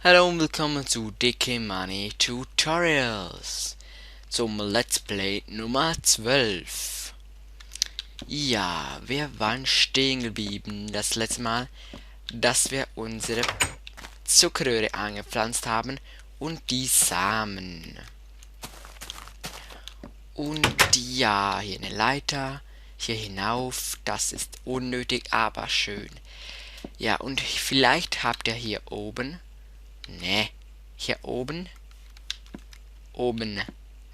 Hallo und willkommen zu Dicke Money Tutorials zum Let's Play Nummer 12. Ja, wir waren stehen geblieben das letzte Mal, dass wir unsere Zuckerröhre angepflanzt haben und die Samen. Und ja, hier eine Leiter, hier hinauf, das ist unnötig, aber schön. Ja, und vielleicht habt ihr hier oben, ne, hier oben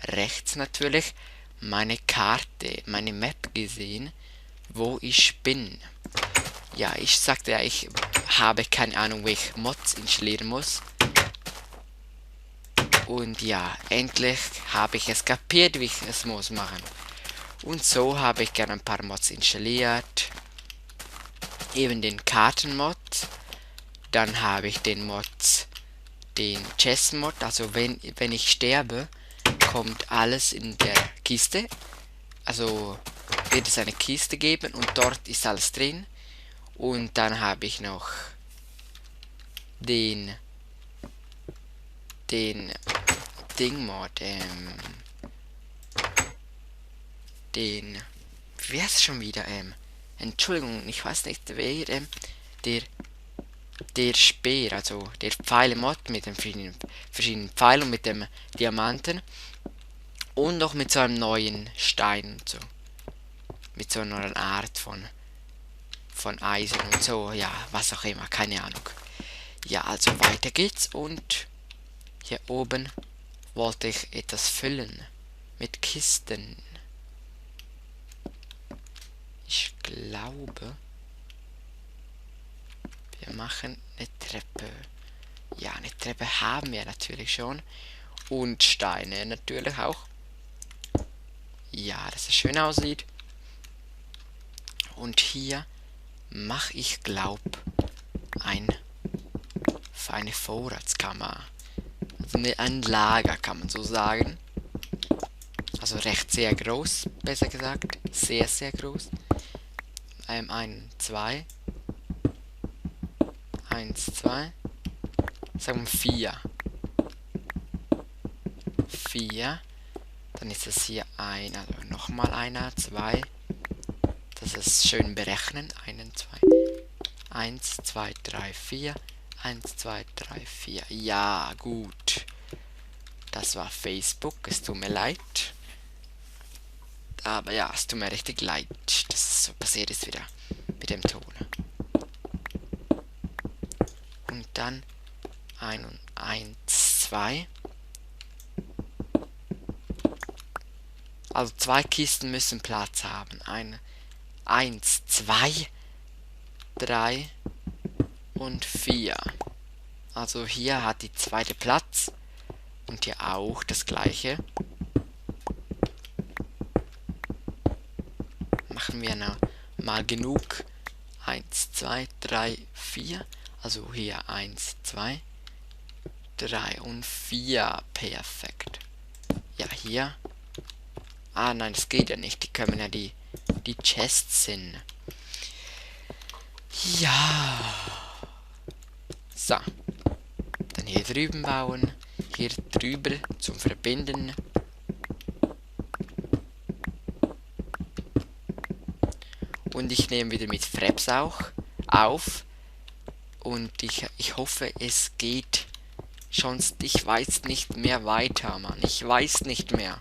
rechts natürlich, meine Karte, meine Map gesehen, wo ich bin. Ja, ich sagte ja, ich habe keine Ahnung, welche Mods installieren muss. Und ja, endlich habe ich es kapiert, wie ich es muss machen. Und so habe ich gerne ein paar Mods installiert. Eben den Kartenmod. Dann habe ich den Chess-Mod. Also wenn ich sterbe, kommt alles in der Kiste. Also wird es eine Kiste geben und dort ist alles drin. Und dann habe ich noch den Ding-Mod, wie heißt es schon wieder, Entschuldigung, ich weiß nicht, wer, der Speer, also der Pfeile-Mod mit den verschiedenen Pfeilen und mit dem Diamanten und noch mit so einem neuen Stein und so. Mit so einer neuen Art von Eisen und so, ja, was auch immer, keine Ahnung. Ja, also weiter geht's und hier oben wollte ich etwas füllen mit Kisten. Ich glaube, wir machen eine Treppe. Ja, eine Treppe haben wir natürlich schon. Und Steine natürlich auch. Ja, dass es schön aussieht. Und hier mache ich, glaube eine Vorratskammer. Also ein Lager, kann man so sagen. Also recht sehr groß, besser gesagt. Sehr, sehr groß. 2. 1, 2. Sagen wir 4. 4. Dann ist es hier einer, also nochmal einer, 2. Das ist schön berechnen. 1, 2, 3, 4. 1, 2, 3, 4. Ja, gut. Das war Facebook. Es tut mir leid. Aber ja, es tut mir richtig leid, dass es so passiert ist wieder mit dem Ton. Und dann 1, 2. Also 2 Kisten müssen Platz haben. 1, 2, 3 und 4. Also hier hat die zweite Platz. Und hier auch das gleiche. Machen wir mal genug. 1, 2, 3, 4. Also hier 1, 2, 3 und 4. Perfekt. Ja, hier. Ah, nein, das geht ja nicht. Die können ja die Chests sind. Ja. So. Dann hier drüben bauen. Hier drüber zum Verbinden. Und ich nehme wieder mit Fraps auch auf. Und ich hoffe, es geht. Sonst, ich weiß nicht mehr weiter, Mann. Ich weiß nicht mehr.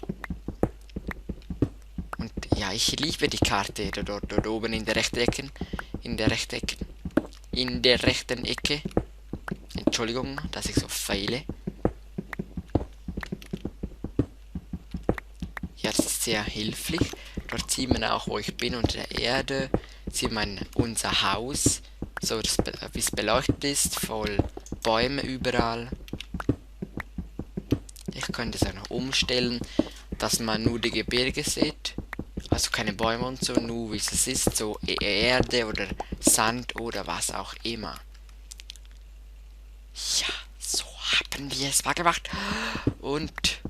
Und ja, ich liebe die Karte dort oben in der rechten Ecke. In der rechten Ecke. Entschuldigung, dass ich so feile. Ja, das ist sehr hilfreich. Dort sieht man auch, wo ich bin unter der Erde. Sieht man unser Haus. So, wie es beleuchtet ist. Voll Bäume überall. Ich könnte es auch noch umstellen, dass man nur die Gebirge sieht. Also keine Bäume und so, nur wie es ist. So Erde oder Sand oder was auch immer. Ja, so haben wir es mal gemacht. Und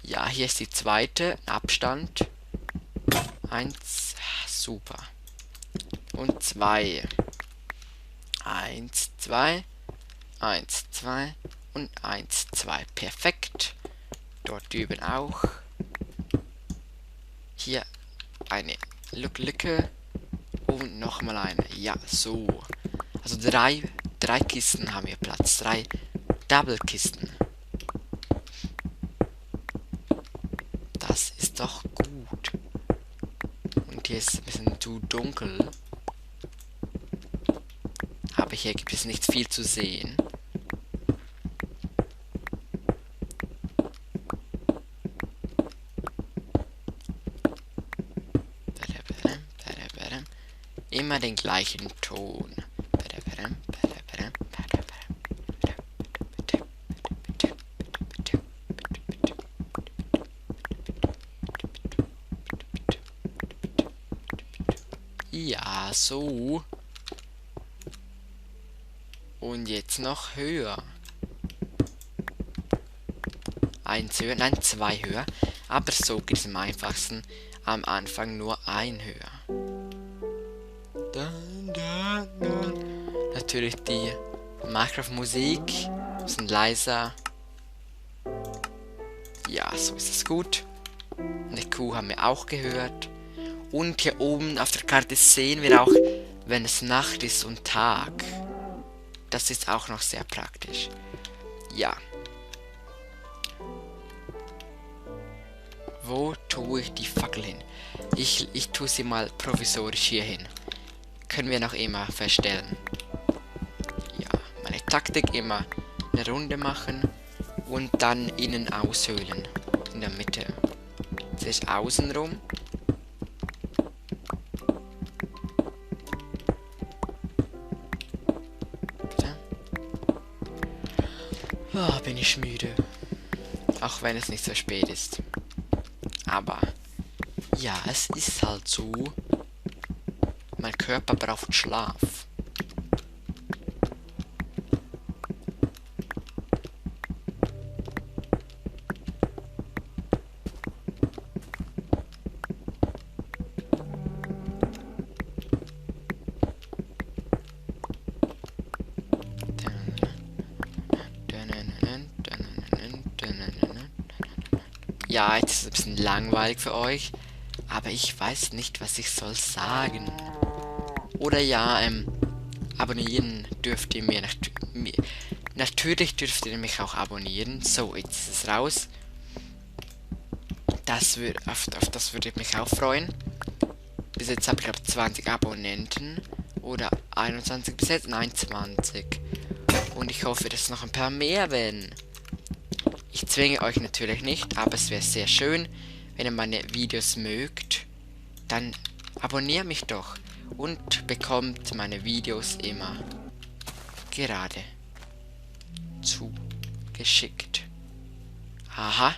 ja, hier ist die zweite. Abstand. 1. Super. Und 2. 1, 2. 1, 2. Und 1, 2, perfekt. Dort drüben auch. Hier eine Lücke. Und nochmal eine. Ja, so. Also drei Kisten haben wir Platz. 3 Double-Kisten. Das ist doch gut. Und hier ist es ein bisschen zu dunkel. Aber hier gibt es nicht viel zu sehen. Immer den gleichen Ton. Ja, so. Und jetzt noch höher. 1 höher, nein, 2 höher. Aber so geht es am einfachsten. Am Anfang nur 1 höher. Natürlich die Minecraft-Musik. Bisschen leiser. Ja, so ist es gut. Eine Kuh haben wir auch gehört. Und hier oben auf der Karte sehen wir auch, wenn es Nacht ist und Tag. Das ist auch noch sehr praktisch. Ja. Wo tue ich die Fackel hin? Ich tue sie mal provisorisch hier hin. Können wir noch immer verstellen. Ja, meine Taktik immer eine Runde machen und dann innen aushöhlen. In der Mitte. Zuerst außen rum. Oh, bin ich müde. Auch wenn es nicht so spät ist. Aber ja, es ist halt so. Mein Körper braucht Schlaf. Ja, jetzt ist es ein bisschen langweilig für euch, aber ich weiß nicht, was ich soll sagen. Oder ja, abonnieren dürft ihr mir, natürlich dürft ihr mich auch abonnieren. So, jetzt ist es raus. Auf das würde ich mich auch freuen. Bis jetzt habe ich glaube 20 Abonnenten. Oder 21 bis jetzt? Nein, 20. Und ich hoffe, dass es noch ein paar mehr werden. Ich zwinge euch natürlich nicht, aber es wäre sehr schön, wenn ihr meine Videos mögt. Dann abonniert mich doch und bekommt meine Videos immer gerade zugeschickt. Aha,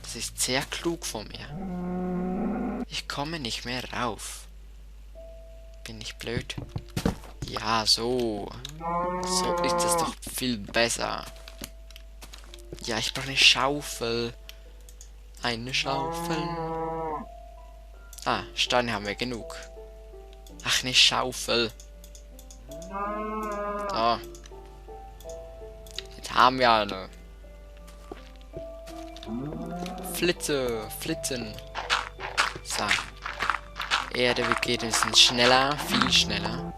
das ist sehr klug von mir. Ich komme nicht mehr rauf. Bin ich blöd? Ja, so. So ist es doch viel besser. Ja, ich brauche eine Schaufel. Eine Schaufel. Ah, Steine haben wir genug. Ach, eine Schaufel. So. Jetzt haben wir eine. Flitzen. So. Erde geht ein bisschen schneller, viel schneller.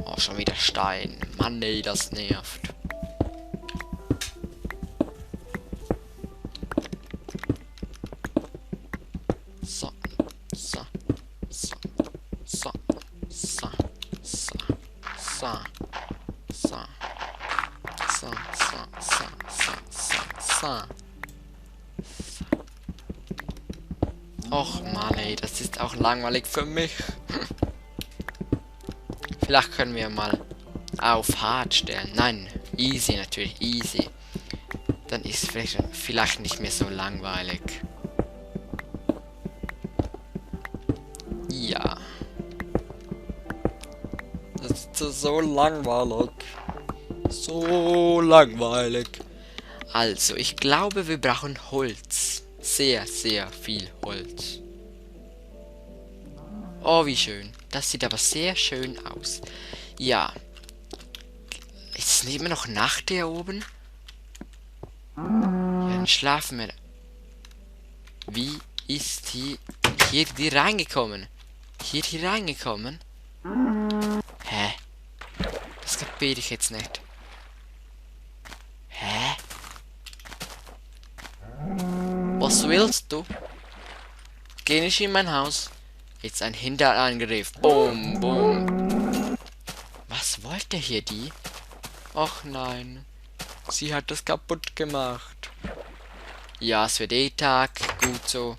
Oh, schon wieder Stein. Mann, nee, das nervt. Och Mann, ey, das ist auch langweilig für mich. Vielleicht können wir mal auf hart stellen. Nein, easy natürlich, easy. Dann ist es vielleicht nicht mehr so langweilig. Ja. Das ist so langweilig. So langweilig. Also, ich glaube, wir brauchen Holz. Sehr, sehr viel Holz. Oh, wie schön. Das sieht aber sehr schön aus. Ja. Ist es immer noch Nacht hier oben? Ja, dann schlafen wir. Wie ist hier reingekommen? Hier reingekommen? Hä? Das kapiere ich jetzt nicht. Hä? Was willst du? Geh nicht in mein Haus. Jetzt ein Hinterangriff. Boom, boom. Was wollte hier die? Ach nein. Sie hat das kaputt gemacht. Ja, es wird eh Tag. Gut so.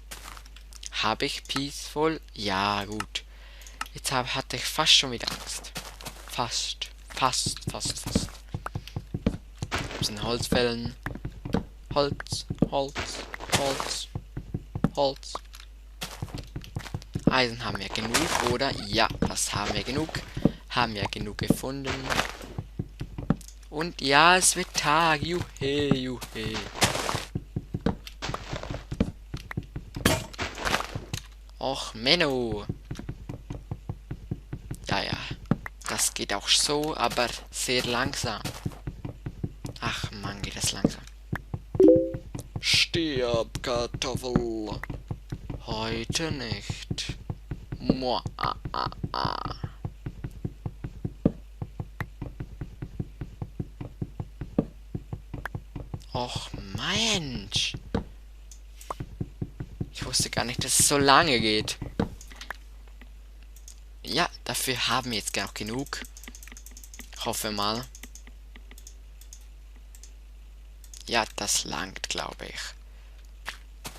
Habe ich Peaceful? Ja, gut. Jetzt hatte ich fast schon wieder Angst. Fast. Müssen Holz fällen. Holz. Eisen haben wir genug, oder? Ja, das haben wir genug. Haben wir genug gefunden. Und ja, es wird Tag. Juhe. Och, Menno. Ja. Das geht auch so, aber sehr langsam. Ach Mann, geht das langsam. Stirb, Kartoffel. Heute nicht. Mua. Och Mensch. Ich wusste gar nicht, dass es so lange geht. Ja, dafür haben wir jetzt auch genug. Hoffe mal. Ja, das langt, glaube ich.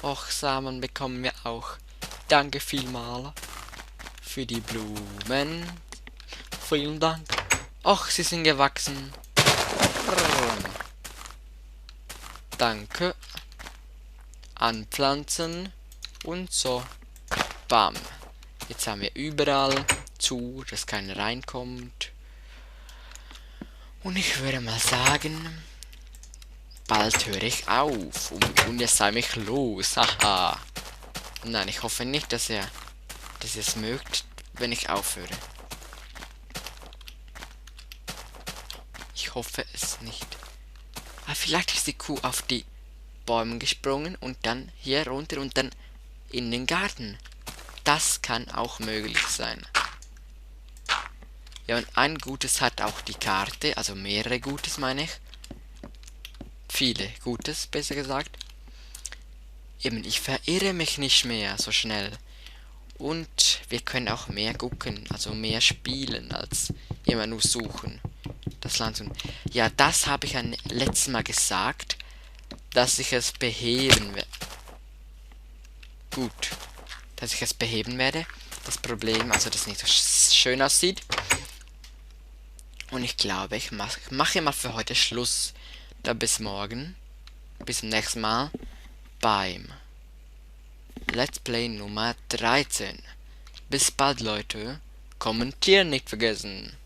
Och, Samen bekommen wir auch. Danke vielmal für die Blumen. Vielen Dank. Och, sie sind gewachsen. Danke. Anpflanzen und so. Bam. Jetzt haben wir überall zu, dass keiner reinkommt. Und ich würde mal sagen, bald höre ich auf und ihr seid mich los. Haha. Nein, ich hoffe nicht, dass ihr es mögt, wenn ich aufhöre. Ich hoffe es nicht. Aber vielleicht ist die Kuh auf die Bäume gesprungen und dann hier runter und dann in den Garten. Das kann auch möglich sein. Ja, und ein Gutes hat auch die Karte, also mehrere Gutes meine ich. Viele Gutes, besser gesagt. Eben, ich verirre mich nicht mehr so schnell. Und wir können auch mehr gucken, also mehr spielen, als immer nur suchen. Das Land und ja, das habe ich ein letztes Mal gesagt, dass ich es beheben werde. Gut, dass ich es beheben werde. Das Problem, also dass es nicht so schön aussieht. Und ich glaube, ich mache mal für heute Schluss. Dann bis morgen. Bis zum nächsten Mal beim Let's Play Nummer 13. Bis bald, Leute. Kommentieren nicht vergessen.